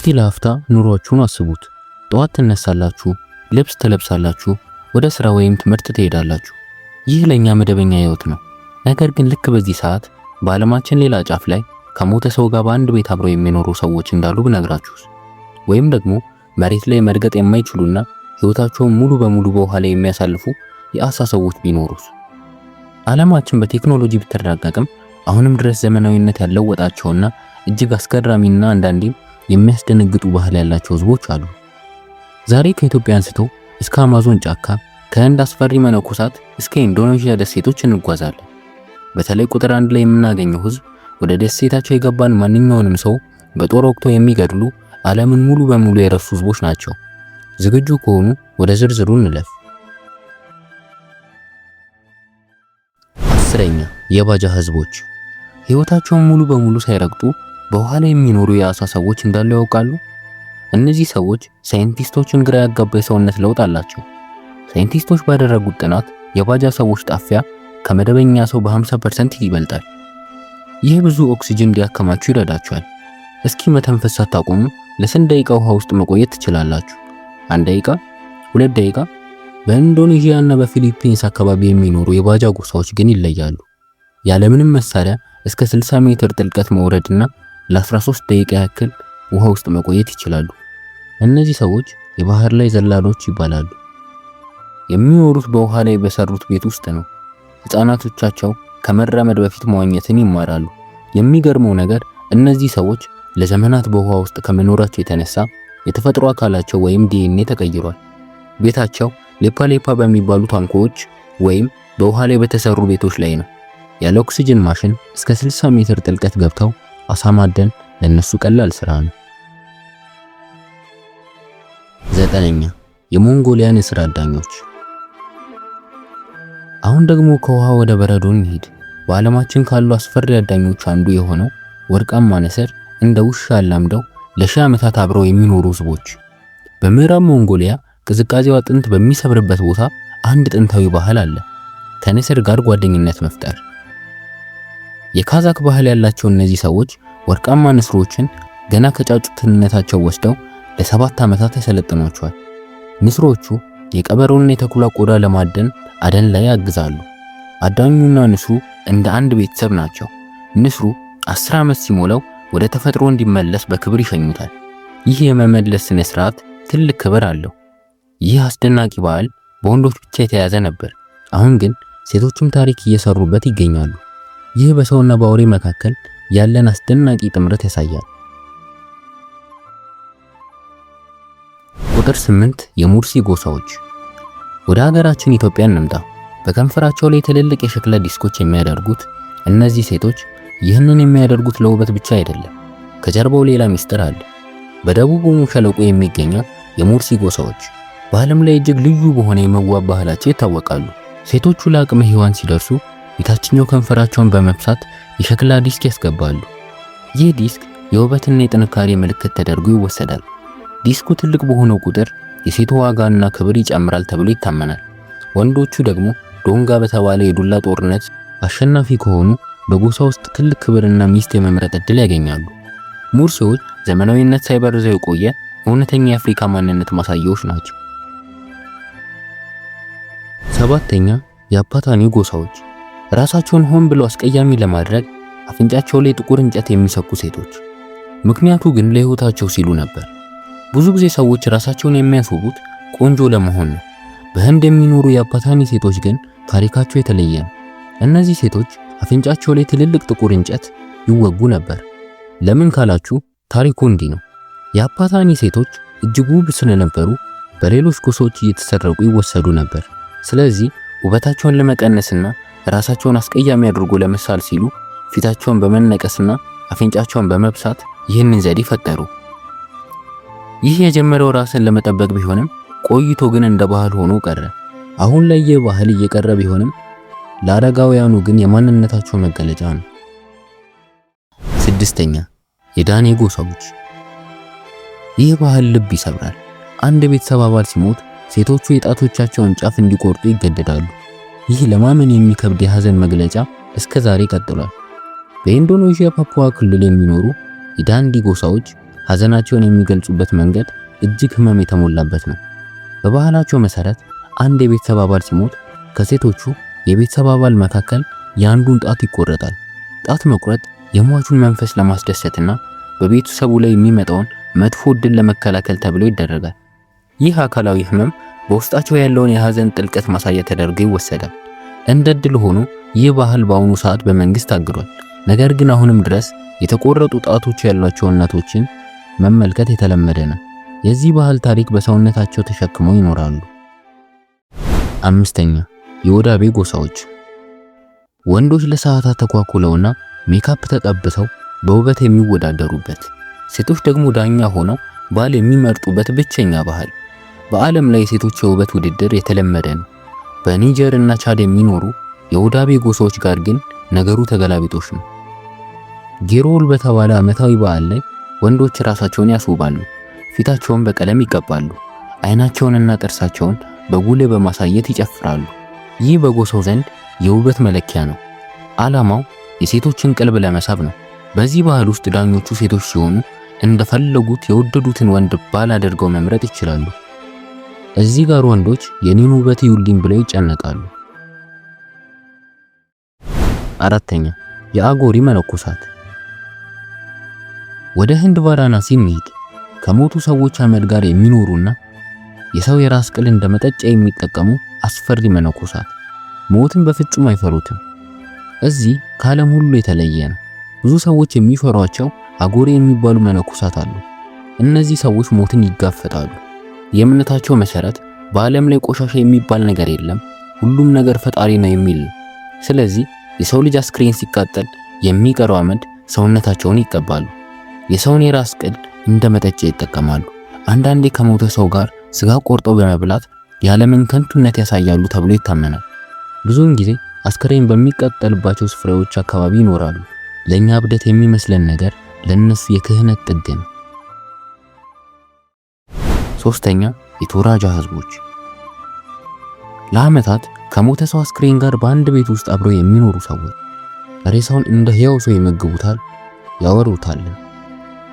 እስኪ ለአፍታ ኑሯችሁን አስቡት። ጠዋት ትነሳላችሁ፣ ልብስ ትለብሳላችሁ፣ ወደ ስራ ወይም ትምህርት ትሄዳላችሁ። ይህ ለኛ መደበኛ ህይወት ነው። ነገር ግን ልክ በዚህ ሰዓት በዓለማችን ሌላ ጫፍ ላይ ከሞተ ሰው ጋር በአንድ ቤት አብረው የሚኖሩ ሰዎች እንዳሉ ብነግራችሁስ? ወይም ደግሞ መሬት ላይ መርገጥ የማይችሉና ህይወታቸውን ሙሉ በሙሉ በውሃ ላይ የሚያሳልፉ የአሳ ሰዎች ቢኖሩስ? ዓለማችን በቴክኖሎጂ ብትራቀቅም አሁንም ድረስ ዘመናዊነት ያለወጣቸውና እጅግ አስገራሚና አንዳንዴም የሚያስደነግጡ ባህል ያላቸው ህዝቦች አሉ። ዛሬ ከኢትዮጵያ አንስቶ እስከ አማዞን ጫካ፣ ከህንድ አስፈሪ መነኮሳት እስከ ኢንዶኔዥያ ደሴቶች እንጓዛለን። በተለይ ቁጥር አንድ ላይ የምናገኘው ህዝብ ወደ ደሴታቸው የገባን ማንኛውንም ሰው በጦር ወቅቶ የሚገድሉ፣ ዓለምን ሙሉ በሙሉ የረሱ ህዝቦች ናቸው። ዝግጁ ከሆኑ ወደ ዝርዝሩ እንለፍ። 10ኛ፣ የባጃ ህዝቦች። ህይወታቸውን ሙሉ በሙሉ ሳይረግጡ በውሃ ላይ የሚኖሩ የአሳ ሰዎች እንዳሉ ያውቃሉ? እነዚህ ሰዎች ሳይንቲስቶችን ግራ ያጋባ የሰውነት ለውጥ አላቸው። ሳይንቲስቶች ባደረጉት ጥናት የባጃ ሰዎች ጣፊያ ከመደበኛ ሰው በ50% ይበልጣል። ይህ ብዙ ኦክሲጅን እንዲያከማቹ ይረዳቸዋል። እስኪ መተንፈስ ሳታቆሙ ለስንት ደቂቃ ውሃ ውስጥ መቆየት ትችላላችሁ? 1 ደቂቃ? 2 ደቂቃ? በኢንዶኔዥያ እና በፊሊፒንስ አካባቢ የሚኖሩ የባጃ ጎሳዎች ግን ይለያሉ። ያለምንም መሳሪያ እስከ 60 ሜትር ጥልቀት መውረድና ለ13 ደቂቃ ያክል ውሃ ውስጥ መቆየት ይችላሉ። እነዚህ ሰዎች የባህር ላይ ዘላኖች ይባላሉ። የሚኖሩት በውሃ ላይ በሰሩት ቤት ውስጥ ነው። ህፃናቶቻቸው ከመራመድ በፊት መዋኘትን ይማራሉ። የሚገርመው ነገር እነዚህ ሰዎች ለዘመናት በውሃ ውስጥ ከመኖራቸው የተነሳ የተፈጥሮ አካላቸው ወይም ዲኤንኤ ተቀይሯል። ቤታቸው ሌፓ ሌፓ በሚባሉ ታንኳዎች ወይም በውሃ ላይ በተሰሩ ቤቶች ላይ ነው። ያለ ኦክሲጅን ማሽን እስከ 60 ሜትር ጥልቀት ገብተው አሳ ማደን ለነሱ ቀላል ስራ ነው። 9ኛ፣ የሞንጎሊያ ንስር አዳኞች። አሁን ደግሞ ከውሃ ወደ በረዶ እንሂድ። በዓለማችን ካሉ አስፈሪ አዳኞች አንዱ የሆነው ወርቃማ ንስር እንደ ውሻ አላምደው ለሺህ ዓመታት አብረው የሚኖሩ ህዝቦች። በምዕራብ ሞንጎሊያ ቅዝቃዜው አጥንት በሚሰብርበት ቦታ አንድ ጥንታዊ ባህል አለ፣ ከንስር ጋር ጓደኝነት መፍጠር። የካዛክ ባህል ያላቸው እነዚህ ሰዎች ወርቃማ ንስሮችን ገና ከጫጩትነታቸው ወስደው ለ7 ዓመታት ያሰለጥኗቸዋል። ንስሮቹ የቀበሮና የተኩላ ቆዳ ለማደን አደን ላይ ያግዛሉ። አዳኙና ንስሩ እንደ አንድ ቤተሰብ ናቸው። ንስሩ 10 ዓመት ሲሞላው ወደ ተፈጥሮ እንዲመለስ በክብር ይሸኙታል። ይህ የመመለስ ስነ ስርዓት ትልቅ ክብር አለው። ይህ አስደናቂ ባህል በወንዶች ብቻ የተያዘ ነበር። አሁን ግን ሴቶችም ታሪክ እየሰሩበት ይገኛሉ። ይህ በሰውና በአውሬ መካከል ያለን አስደናቂ ጥምረት ያሳያል። ቁጥር 8፣ የሙርሲ ጎሳዎች። ወደ ሀገራችን ኢትዮጵያ እንምጣ። በከንፈራቸው ላይ ትልልቅ የሸክላ ዲስኮች የሚያደርጉት እነዚህ ሴቶች ይህንን የሚያደርጉት ለውበት ብቻ አይደለም። ከጀርባው ሌላ ሚስጥር አለ። በደቡብ ኦሞ ሸለቆ የሚገኘው የሙርሲ ጎሳዎች በዓለም ላይ እጅግ ልዩ በሆነ የመዋብ ባህላቸው ይታወቃሉ። ሴቶቹ ለአቅመ ሔዋን ሲደርሱ የታችኛው ከንፈራቸውን በመብሳት የሸክላ ዲስክ ያስገባሉ። ይህ ዲስክ የውበትና የጥንካሬ ምልክት ተደርጎ ይወሰዳል። ዲስኩ ትልቅ በሆነው ቁጥር የሴቷ ዋጋና ክብር ይጨምራል ተብሎ ይታመናል። ወንዶቹ ደግሞ ዶንጋ በተባለ የዱላ ጦርነት አሸናፊ ከሆኑ በጎሳ ውስጥ ትልቅ ክብርና ሚስት የመምረጥ እድል ያገኛሉ። ሙርሲዎች ዘመናዊነት ሳይበርዘው የቆየ እውነተኛ የአፍሪካ ማንነት ማሳያዎች ናቸው። 7ኛ፣ የአፓታኒ ጎሳዎች። ራሳቸውን ሆን ብለው አስቀያሚ ለማድረግ አፍንጫቸው ላይ ጥቁር እንጨት የሚሰኩ ሴቶች። ምክንያቱ ግን ለህይወታቸው ሲሉ ነበር። ብዙ ጊዜ ሰዎች ራሳቸውን የሚያስውቡት ቆንጆ ለመሆን ነው። በህንድ የሚኖሩ የአፓታኒ ሴቶች ግን ታሪካቸው የተለየ ነው። እነዚህ ሴቶች አፍንጫቸው ላይ ትልልቅ ጥቁር እንጨት ይወጉ ነበር። ለምን ካላችሁ ታሪኩ እንዲህ ነው። የአፓታኒ ሴቶች እጅግ ውብ ስለነበሩ በሌሎች ጎሳዎች እየተሰረቁ ይወሰዱ ነበር። ስለዚህ ውበታቸውን ለመቀነስና ራሳቸውን አስቀያሚ አድርጎ ለመሳል ሲሉ ፊታቸውን በመነቀስና አፍንጫቸውን በመብሳት ይህንን ዘዴ ፈጠሩ። ይህ የጀመረው ራስን ለመጠበቅ ቢሆንም ቆይቶ ግን እንደ ባህል ሆኖ ቀረ። አሁን ላይ ይህ ባህል እየቀረ ቢሆንም ለአረጋውያኑ ግን የማንነታቸው መገለጫ ነው። 6ኛ፣ የዳኔ ጎሳዎች። ይህ ባህል ልብ ይሰብራል። አንድ ቤተሰብ አባል ሲሞት ሴቶቹ የጣቶቻቸውን ጫፍ እንዲቆርጡ ይገደዳሉ። ይህ ለማመን የሚከብድ የሐዘን መግለጫ እስከ ዛሬ ቀጥሏል። በኢንዶኔዥያ ፓፑዋ ክልል የሚኖሩ የዳንዲ ጎሳዎች ሐዘናቸውን የሚገልጹበት መንገድ እጅግ ሕመም የተሞላበት ነው። በባህላቸው መሰረት አንድ የቤተሰብ አባል ሲሞት ከሴቶቹ የቤተሰብ አባል መካከል የአንዱን ጣት ይቆረጣል። ጣት መቁረጥ የሟቹን መንፈስ ለማስደሰትና በቤተሰቡ ላይ የሚመጣውን መጥፎ ዕድል ለመከላከል ተብሎ ይደረጋል። ይህ አካላዊ ህመም በውስጣቸው ያለውን የሐዘን ጥልቀት ማሳያ ተደርጎ ይወሰዳል። እንደ ዕድል ሆኖ ይህ ባህል በአሁኑ ሰዓት በመንግስት ታግዷል። ነገር ግን አሁንም ድረስ የተቆረጡ ጣቶች ያሏቸው እናቶችን መመልከት የተለመደ ነው። የዚህ ባህል ታሪክ በሰውነታቸው ተሸክመው ይኖራሉ። አምስተኛ፣ የወዳቤ ጎሳዎች። ወንዶች ለሰዓታት ተኳኩለውና ሜካፕ ተቀብተው በውበት የሚወዳደሩበት፣ ሴቶች ደግሞ ዳኛ ሆነው ባል የሚመርጡበት ብቸኛ ባህል። በዓለም ላይ የሴቶች የውበት ውድድር የተለመደ ነው። በኒጀር እና ቻድ የሚኖሩ የወዳቤ ጎሳዎች ጋር ግን ነገሩ ተገላቢጦሽ ነው። ጌሮል በተባለ ዓመታዊ በዓል ላይ ወንዶች ራሳቸውን ያስውባሉ፣ ፊታቸውን በቀለም ይቀባሉ፣ አይናቸውንና ጥርሳቸውን በጉልህ በማሳየት ይጨፍራሉ። ይህ በጎሳው ዘንድ የውበት መለኪያ ነው። ዓላማው የሴቶችን ቀልብ ለመሳብ ነው። በዚህ ባህል ውስጥ ዳኞቹ ሴቶች ሲሆኑ እንደፈለጉት የወደዱትን ወንድ ባል አድርገው መምረጥ ይችላሉ። እዚህ ጋር ወንዶች የኔን ውበት ይዩልኝ ብለው ይጨነቃሉ። አራተኛ፣ የአጎሪ መነኮሳት። ወደ ህንድ ቫራናሲ እንሂድ። ከሞቱ ሰዎች አመድ ጋር የሚኖሩና የሰው የራስ ቅል እንደ መጠጫ የሚጠቀሙ አስፈሪ መነኮሳት ሞትን በፍጹም አይፈሩትም። እዚህ ከዓለም ሁሉ የተለየ ነው። ብዙ ሰዎች የሚፈሯቸው አጎሪ የሚባሉ መነኮሳት አሉ። እነዚህ ሰዎች ሞትን ይጋፈጣሉ። የእምነታቸው መሰረት በዓለም ላይ ቆሻሻ የሚባል ነገር የለም፣ ሁሉም ነገር ፈጣሪ ነው የሚል ነው። ስለዚህ የሰው ልጅ አስክሬን ሲቃጠል የሚቀረው አመድ ሰውነታቸውን ይቀባሉ። የሰውን የራስ ቅል እንደ መጠጫ ይጠቀማሉ። አንዳንዴ ከሞተ ሰው ጋር ስጋ ቆርጠው በመብላት የዓለምን ከንቱነት ያሳያሉ ተብሎ ይታመናል። ብዙውን ጊዜ አስክሬን በሚቃጠልባቸው ስፍራዎች አካባቢ ይኖራሉ። ለኛ እብደት የሚመስለን ነገር ለነሱ የክህነት ጥግ ነው። ሶስተኛ፣ የቶራጃ ህዝቦች። ለዓመታት ከሞተ ሰው አስክሬን ጋር በአንድ ቤት ውስጥ አብረው የሚኖሩ ሰዎች ሬሳውን እንደ ሕያው ሰው ይመግቡታል፣ ያወሩታል።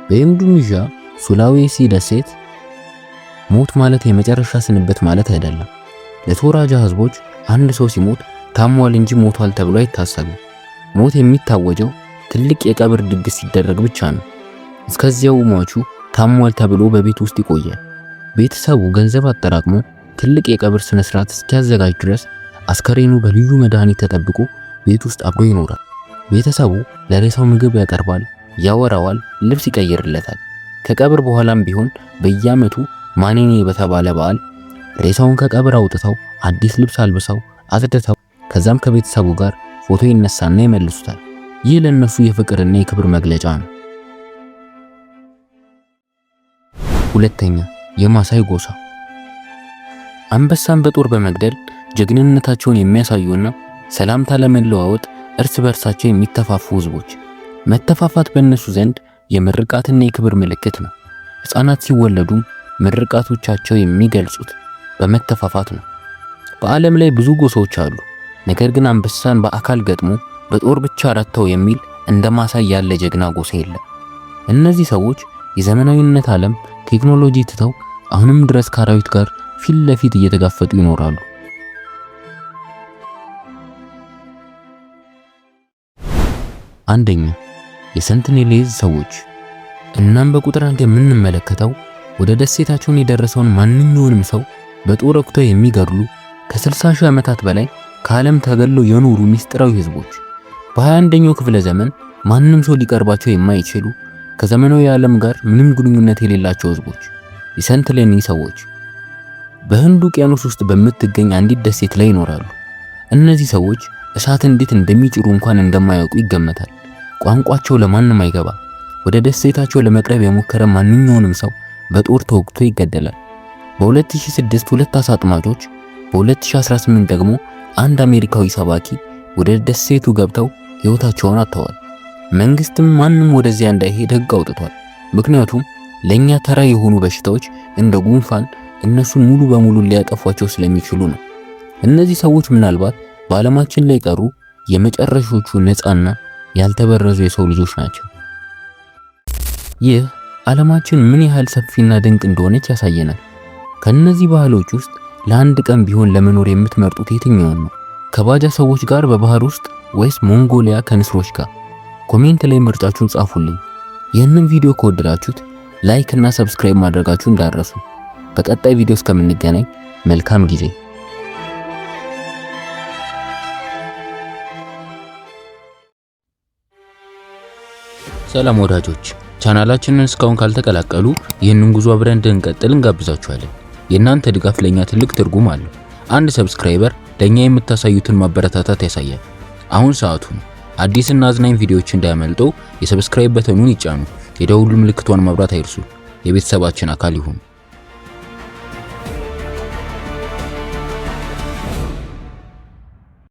በኢንዶኔዥያ ሱላዌሲ ደሴት ሞት ማለት የመጨረሻ ስንብት ማለት አይደለም። ለቶራጃ ህዝቦች አንድ ሰው ሲሞት ታሟል እንጂ ሞቷል ተብሎ አይታሰብም። ሞት የሚታወጀው ትልቅ የቀብር ድግስ ሲደረግ ብቻ ነው። እስከዚያው ሟቹ ታሟል ተብሎ በቤት ውስጥ ይቆያል። ቤተሰቡ ገንዘብ አጠራቅሞ ትልቅ የቀብር ስነ ስርዓት እስኪያዘጋጅ ድረስ አስከሬኑ በልዩ መድኃኒት ተጠብቆ ቤት ውስጥ አብሮ ይኖራል። ቤተሰቡ ለሬሳው ምግብ ያቀርባል፣ ያወራዋል፣ ልብስ ይቀይርለታል። ከቀብር በኋላም ቢሆን በየዓመቱ ማኔኔ በተባለ በዓል ሬሳውን ከቀብር አውጥተው አዲስ ልብስ አልብሰው አጽድተው ከዛም ከቤተሰቡ ጋር ፎቶ ይነሳና ይመልሱታል። ይህ ለእነሱ የፍቅርና የክብር መግለጫ ነው። ሁለተኛ፣ የማሳይ ጎሳ። አንበሳን በጦር በመግደል ጀግንነታቸውን የሚያሳዩና ሰላምታ ለመለዋወጥ እርስ በርሳቸው የሚተፋፉ ህዝቦች። መተፋፋት በእነሱ ዘንድ የምርቃትና የክብር ምልክት ነው። ሕፃናት ሲወለዱም ምርቃቶቻቸው የሚገልጹት በመተፋፋት ነው። በዓለም ላይ ብዙ ጎሳዎች አሉ። ነገር ግን አንበሳን በአካል ገጥሞ በጦር ብቻ ረታው የሚል እንደ ማሳይ ያለ ጀግና ጎሳ የለም። እነዚህ ሰዎች የዘመናዊነት ዓለም ቴክኖሎጂ ትተው አሁንም ድረስ ከአራዊት ጋር ፊት ለፊት እየተጋፈጡ ይኖራሉ። አንደኛ፣ የሰንቲኔሌዝ ሰዎች። እናም በቁጥር አንድ የምንመለከተው ወደ ደሴታቸውን የደረሰውን ማንኛውንም ሰው በጦር ወቅተው የሚገድሉ ከ60 ሺህ ዓመታት በላይ ከዓለም ተገለው የኖሩ ሚስጥራዊ ህዝቦች፣ በ21ኛው ክፍለ ዘመን ማንም ሰው ሊቀርባቸው የማይችሉ ከዘመናዊ ዓለም ጋር ምንም ግንኙነት የሌላቸው ህዝቦች፣ የሰንቲኔሊ ሰዎች በህንድ ውቅያኖስ ውስጥ በምትገኝ አንዲት ደሴት ላይ ይኖራሉ። እነዚህ ሰዎች እሳት እንዴት እንደሚጭሩ እንኳን እንደማያውቁ ይገመታል። ቋንቋቸው ለማንም አይገባ። ወደ ደሴታቸው ለመቅረብ የሞከረ ማንኛውንም ሰው በጦር ተወግቶ ይገደላል። በ2006 ሁለት አሳ አጥማጆች፣ በ2018 ደግሞ አንድ አሜሪካዊ ሰባኪ ወደ ደሴቱ ገብተው ሕይወታቸውን አጥተዋል። መንግስትም ማንም ወደዚያ እንዳይሄድ ሕግ አውጥቷል። ምክንያቱም ለኛ ተራ የሆኑ በሽታዎች እንደ ጉንፋን እነሱን ሙሉ በሙሉ ሊያጠፏቸው ስለሚችሉ ነው። እነዚህ ሰዎች ምናልባት በዓለማችን ላይ ቀሩ የመጨረሾቹ ነፃና ያልተበረዙ የሰው ልጆች ናቸው። ይህ ዓለማችን ምን ያህል ሰፊና ድንቅ እንደሆነች ያሳየናል። ከነዚህ ባህሎች ውስጥ ለአንድ ቀን ቢሆን ለመኖር የምትመርጡት የትኛውን ነው? ከባጃ ሰዎች ጋር በባህር ውስጥ ወይስ ሞንጎሊያ ከንስሮች ጋር? Comment ላይ ምርጫችሁን ጻፉልኝ። ይህንን ቪዲዮ ከወደዳችሁት like እና subscribe ማድረጋችሁን እንዳትረሱ። በቀጣይ ቪዲዮ እስከምንገናኝ መልካም ጊዜ። ሰላም ወዳጆች፣ ቻናላችንን እስካሁን ካልተቀላቀሉ ይህንን ጉዞ አብረን እንድንቀጥል እንጋብዛችኋለን። የእናንተ ድጋፍ ለኛ ትልቅ ትርጉም አለው። አንድ subscriber ለኛ የምታሳዩትን ማበረታታት ያሳያል። አሁን ሰዓቱ ነው። አዲስና አዝናኝ ቪዲዮዎች እንዳያመልጡ የ subscribe button ኡን ይጫኑ። የደውል ምልክቷን ማብራት አይርሱ። የቤተሰባችን አካል ይሁኑ።